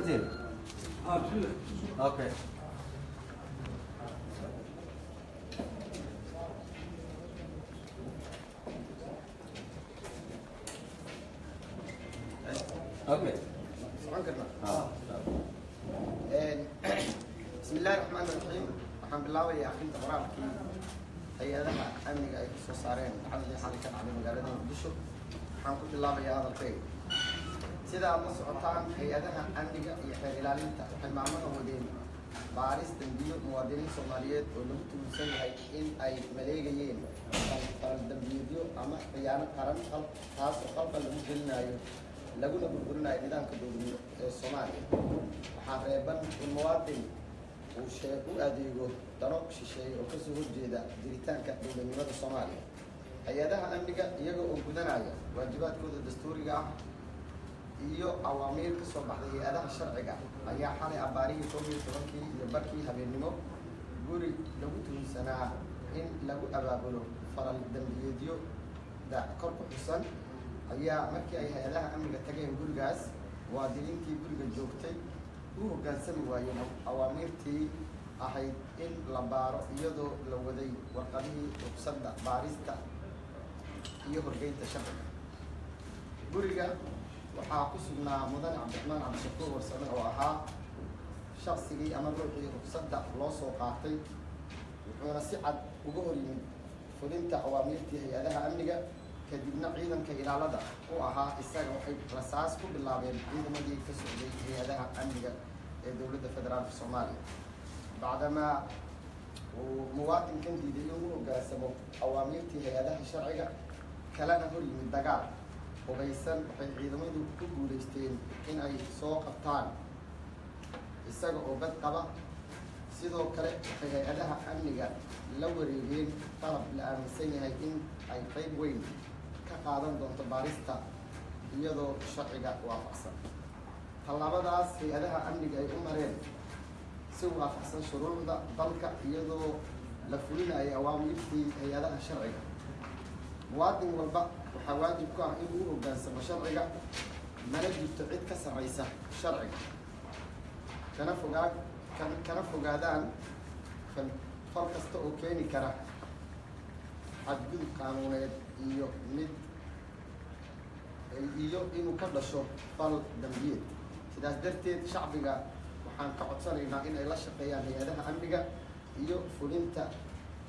دير okay. Okay. بسم الله الرحمن الرحيم. Waxaan bilaabayaa akhrinta qoraalkii hay-adaha amniga ay kusoo saareen dhacdadii xalay ka dhacday magaalada Muqdisho. Waxaan ku bilaabayaa hadalkayga. Sida aad la socotaan, hay-adaha amniga iyo xeer ilaalinta waxay maalmaha wadeen baaris dambiyo muwaadiniin Soomaaliyeed oo lagu tuhunsan yahay in ay maleegayeen falal dambiyeedyo ama khiyaano qaran, taas oo qalqal lagu gelinayo laguna burburinayo nidaamka dowladnimo ee Soomaaliya. Waxaa reeban in muwaadin uu u adeego dano shisheeye oo kasoo horjeeda jiritaanka dowladnimada Soomaaliya. Hay-adaha amniga iyaga oo gudanaya waajibaadkooda dastuuriga ah iyo awaamiir ka soo baxday hay-adaha sharciga ayaa xalay abbaarihii 11-kii iyo barkii habeennimo guri lagu tuhunsanaa in lagu abaabulo falal dambiyeedyo-da kor ku xusan ayaa markii ay hay-adaha amniga tageen gurigaas, muwaadiniintii guriga joogtay u hoggaansami waayeen awaamiirtii ahayd in la baaro, iyadoo la waday warqadihii ruqsadda baarista iyo horgeynta sharciga. Guriga waxaa ku sugnaa mudane Cabdiraxmaan Cabdishakuur Warsame oo ahaa shaqsigii ama ruuxii ruqsadda loo soo qaatay, wuxuuna si cad uga hor yimid fulinta awaamiirtii hay-adaha amniga. Kadibna ciidanka ilaalada u ahaa isaga waxay rasaas ku bilaabeen ciidamadii ka socday hay-adaha amniga ee dowladda federaalka Soomaaliya. Bacdamaa uu muwaadinkan diiday inuu hoggaansamo awaamiirtii hay-adaha sharciga kalena hor yimid dagaal hubaysan, waxay ciidamadu ku guulaysteen in ay soo qabtaan isaga oo bad qaba. Sidoo kale waxay hay-adaha amniga la wareegeen qalab la aaminsan yahay in ay qayb weyn ka qaadan doonto baarista iyadoo sharciga waafaqsan. Tallaabadaas hay-adaha amniga ay u mareen si waafaqsan shuruucda dalka iyadoo la fulinayo awaamiirtii hay-adaha sharciga. Muwaadin walba waxaa waajib ku ah inuu u hoggaansamo sharciga, mana jirto cid ka sarreysa sharciga, kana fogaa kana fogaadaan fal kasta oo keeni kara xadgudub qaanuuneed iyo mid iyo inuu ka dhasho fal dambiyeed. Sidaas darteed shacbiga waxaan ka codsanaynaa in ay la shaqeeyaan hay-adaha amniga iyo fulinta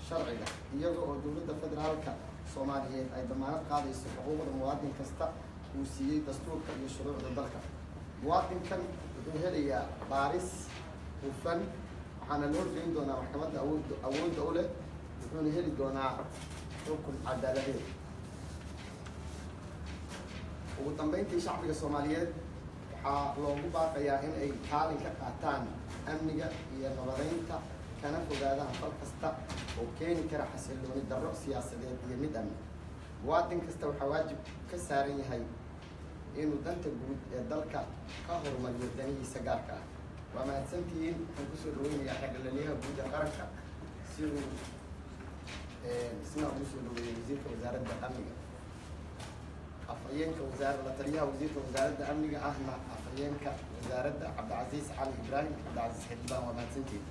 sharciga, iyaga oo dowladda federaalka Soomaaliyeed ay damaanad qaadayso xuquuqda muwaadin kasta uu siiyey dastuurka iyo shuruucda dalka. Muwaadinkan wuxuu helayaa baaris hufan, waxaana loo horgeyn doonaa maxkamadda awoodda u leh, wuxuuna heli doonaa xukun cadaaladeed. Ugu dambeyntii, shacbiga Soomaaliyeed waxaa loogu baaqayaa in ay kaalin ka qaataan amniga iyo nabadeynta, kana fogaadaan fal kasta oo keeni kara xasillooni darro siyaasadeed iyo mid amni. Muwaadin kasta waxaa waajib ka saaran yahay inuu danta guud ee dalka ka horumariyo danihiisa gaarka ah. Waa mahadsantihiin. Waxaan kusoo dhaweynayaa xeer-ilaaliyaha guud ee qaranka si uu isna ugu soo dhaweeyey wasiirka wasaaradda amniga, afhayeenka wasaar la taliyaha wasiirka wasaaradda amniga ahna afhayeenka wasaaradda, Cabdicasiis Cali Ibraahim, Cabdicasiis Xildhibaan. Waa mahadsantihiin.